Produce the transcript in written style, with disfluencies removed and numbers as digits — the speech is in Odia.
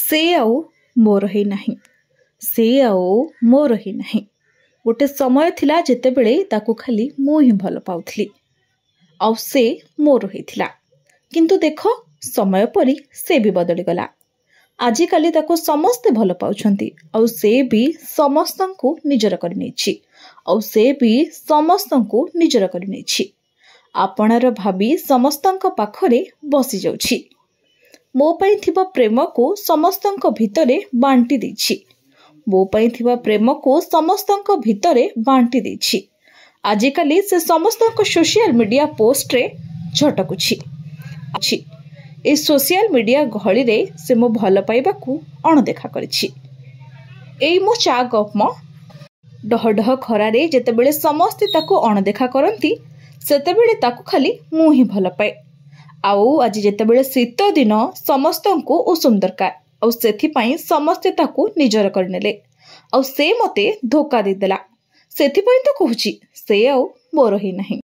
ସେ ଆଉ ମୋର ହେଇନାହିଁ, ସେ ଆଉ ମୋର ହେଇନାହିଁ। ଗୋଟେ ସମୟ ଥିଲା ଯେତେବେଳେ ତାକୁ ଖାଲି ମୁଁ ହିଁ ଭଲ ପାଉଥିଲି ଆଉ ସେ ମୋର ହେଇଥିଲା। କିନ୍ତୁ ଦେଖ, ସମୟ ପରି ସେ ବି ବଦଳିଗଲା। ଆଜିକାଲି ତାକୁ ସମସ୍ତେ ଭଲ ପାଉଛନ୍ତି ଆଉ ସେ ବି ସମସ୍ତଙ୍କୁ ନିଜର କରିନେଇଛି, ଆଉ ସେ ବି ସମସ୍ତଙ୍କୁ ନିଜର କରିନେଇଛି। ଆପଣାର ଭାବି ସମସ୍ତଙ୍କ ପାଖରେ ବସିଯାଉଛି। ମୋ ପାଇଁ ଥିବା ପ୍ରେମକୁ ସମସ୍ତଙ୍କ ଭିତରେ ବାଣ୍ଟି ଦେଇଛି, ମୋ ପାଇଁ ଥିବା ପ୍ରେମକୁ ସମସ୍ତଙ୍କ ଭିତରେ ବାଣ୍ଟି ଦେଇଛି। ଆଜିକାଲି ସେ ସମସ୍ତଙ୍କ ସୋସିଆଲ ମିଡିଆ ପୋଷ୍ଟରେ ଝଟକୁଛି। ଏ ସୋସିଆଲ ମିଡିଆ ଗହଳିରେ ସେ ମୋ ଭଲ ପାଇବାକୁ ଅଣଦେଖା କରିଛି। ଏଇ ମୋ ଚା ଗପ ମ। ଡହ ଡହ ଖରାରେ ଯେତେବେଳେ ସମସ୍ତେ ତାକୁ ଅଣଦେଖା କରନ୍ତି, ସେତେବେଳେ ତାକୁ ଖାଲି ମୁଁ ହିଁ ଭଲ ପାଏ। ଆଉ ଆଜି ଯେତେବେଳେ ଶୀତ ଦିନ, ସମସ୍ତଙ୍କୁ ଉଷୁମ ଦରକାର, ଆଉ ସେଥିପାଇଁ ସମସ୍ତେ ତାକୁ ନିଜର କରିନେଲେ, ଆଉ ସେ ମୋତେ ଧୋକା ଦେଇଦେଲା। ସେଥିପାଇଁ ତ କହୁଛି, ସେ ଆଉ ମୋର ହେଇନାହିଁ।